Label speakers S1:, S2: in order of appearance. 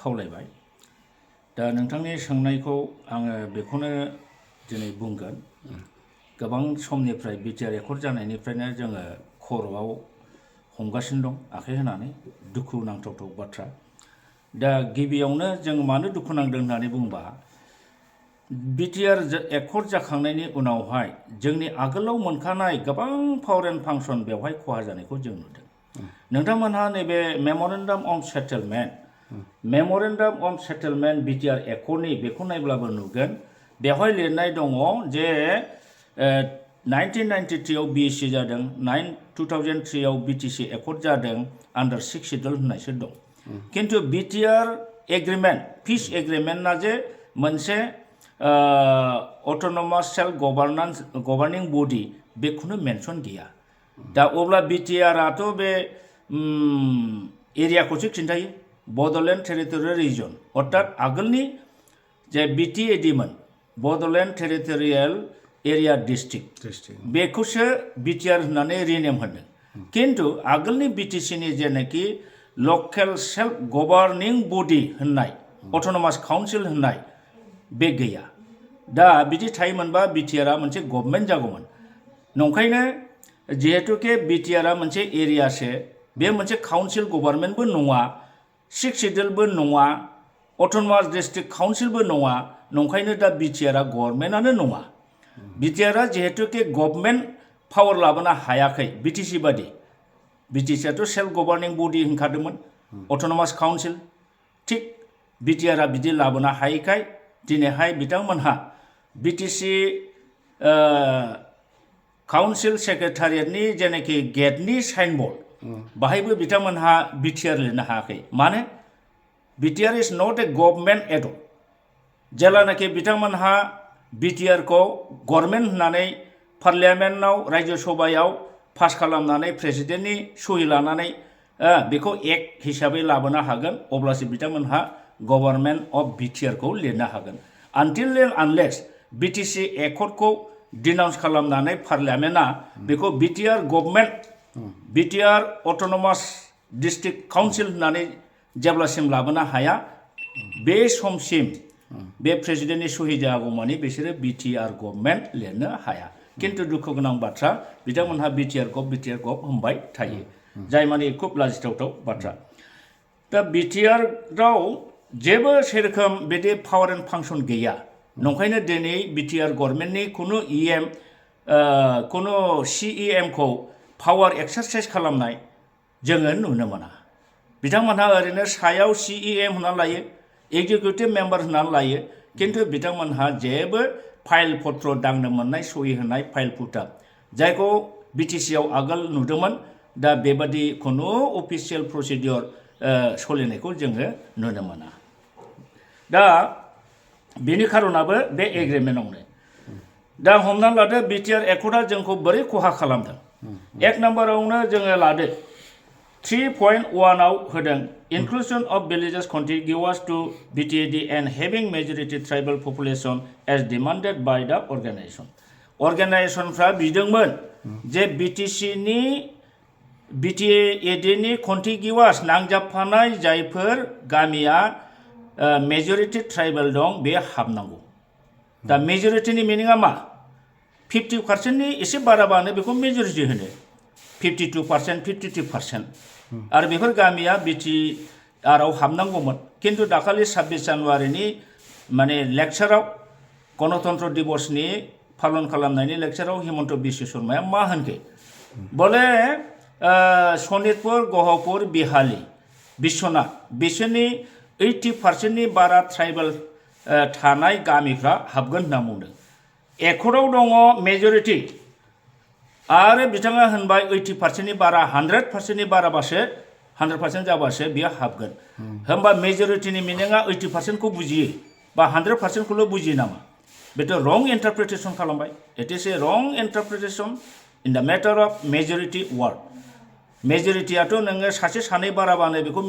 S1: खावलायबाय दा नोंथांनि सोंनायखौ आङो बेखौनो दिनै बुंगोन गोबां समनिफ्राय BTR एकर्ड जानायनिफ्रायनो जोङो खर'आव हमगासिनो दं आखाइ होनानै दुखु नांथावथाव बाथ्रा दा गिबियावनो जों मानो दुखु नांदों होननानै बुंबा BTR एकर्ड जाखांनायनि उनावहाय जोंनि आगोलाव मोनखानाय गोबां पावार एन्ड फांसन बेवहाय खहा जानायखौ जों नुदों नोंथांमोनहा नैबे मेमरेन्डाम अफ सेटेलमेन्ट BTR एकर्डनि बेखौ नायब्लाबो नुगोन बेवहाय लिरनाय दङ जे 1993 आव BEC जादों 2003 आव BTC एकर्ड जादों आन्डार 6 शेड्युल होननायसो दं किन्तु BTR एग्रिमेन्ट पिस एग्रिमेन्टआ जे मोनसे अट'नमास सेल्फ गभार्निं बडि बेखौनो मेनसन गैया दा अब्ला BTR आथ' बे एरियाखौसो खिन्थायो बड'लेण्ड टेरिटरियेल रिजन अर्थात आगोलनि जे BTAD मोन बड'लेण्ड टेरिटरियेल एरिया डिस्ट्रिक्ट बेखौसो BTR होननानै रिनेम होदों किन्तु आगोलनि BTCनि जेनाखि लकेल सेल्फ गभार्निं बडि होननाय अट'नमास काउन्सिल होननाय बे गैया दा बिदि थायोमोनबा BTR मोनसे गभर्नमेन्ट जागौमोन नंखायनो जिहेतुके BTR मोनसे एरियासो बे मोनसे काउन्सिल गभर्नमेन्टबो नङा 6 शेड्युलबो नङा अट'नमास डिस्ट्रिक्ट काउन्सिलबो नङा नंखायनो दा BTR गभर्नमेन्टआनो नङा BTR जिहेतुके गभर्नमेन्ट पावार लाबोनो हायाखै BTC बादि BTCआथ' सेल्फ गभार्निं बडि होनखादोंमोन अट'नमास काउन्सिल थिग BTR बिदि लाबोनो हायैखाय दिनैहाय बिथांमोनहा BTC काउन्सिल सेक्रेटारियेटनि जेनाखि गेटनि साइनबर्ड बाहायबो बिथांमोनहा BTR लिरनो हायाखै मानो BTR is not a government at all जेब्लानाखि बिथांमोनहा BTR खौ गभर्नमेन्ट होननानै पार्लियामेन्टआव रायजो सभायाव पास खालामनानै प्रेसिडेन्टनि सहि लानानै बेखौ एक्ट हिसाबै लाबोनो हागोन अब्लासो बिथांमोनहा गभर्नमेन्ट अफ BTR खौ लिरनो हागोन आनटिल एन्ड आनलेस BTC एकर्डखौ डिनाउन्स खालामनानै पार्लियामेन्टआ बेखौ BTR government BTR autonomous district council होननानै जेब्लासिम लाबोनो हाया बे समसिम बे प्रेसिडेन्टनि सहि जागौमानि बिसोरो BTR गभर्नमेन्ट लिरनो हाया किन्तु दुखु गोनां बाथ्रा बिथांमोनहा BTR गभ होनबाय थायो जाय माने खुब लाजिथावथाव बाथ्रा दा BTR आव जेबो सेरोखोम बिदि पावार एन्ड फांसन गैया नंखायनो दिनै BTR गभर्नमेन्टनि खुनु CEM खौ पावार एक्सारसाइज खालामनाय जोङो नुनो मोना बिथांमोनहा ओरैनो सायाव CEM होनना लायो एक्जिकिउटिभ मेम्बार होननानै लायो किन्तु बिथांमोनहा जेबो फाइल पत्र दांनो मोननाय सहि होनाय फाइल पुथा जायखौ BTC आव आगोल नुदोंमोन दा बेबादि खुनु अफिसियेल प्रसिडियर सोलिनायखौ जोङो नुनो मोना दा बेनि खारनाबो बे एग्रिमेन्टआवनो दा हमना लादो BTR एकर्डआ जोंखौ बोरै खहा खालामदों एक नाम्बारावनो जोङो लादो 3.1 आव होदों inclusion of villages contiguous to BTAD and having majority tribal population as demanded by the organization. Organizationफ्रा बिदोंमोन जे BTAD नि contiguous नांजाबफानाय जायफोर गामिया मेजरिटी ट्राइबल दं बे हाबनांगौ दा मेजरिटीनि मिनिङा मा 50% नि एसे बाराबानो बेखौ मेजरिटी होनो 52% 53% आरो बेफोर गामिया BTR आव हाबनांगौमोन किन्तु दाखालि 26 जानुवारिनि माने लेक्चाराव गणतन्त्र दिवसनि पालन खालामनायनि लेक्चाराव हिमन्त बिश्व शर्माया मा होनखो बोले सनितपुर गहपुर बिहाली बिश्वनाथ बिसोरनि 80% नि बारा ट्राइबल थानाय गामिफ्रा हाबगोन होनना बुंदों एकर्डआव दङ मेजरिटी आरो बिथाङा होनबाय 80% नि बारा 100% नि बाराबासो 100% जाबासो बियो हाबगोन होमबा मेजरिटीनि मिनिङा 80% खौ बुजियो बा 100% खौल' बुजियो नामा बेथ' रं इन्टारप्रिटेसन खालामबाय इट इज ए रं interpretation in the matter of majority ward मेजरिटीयाथ' नोङो सासे सानै बाराबानो बेखौ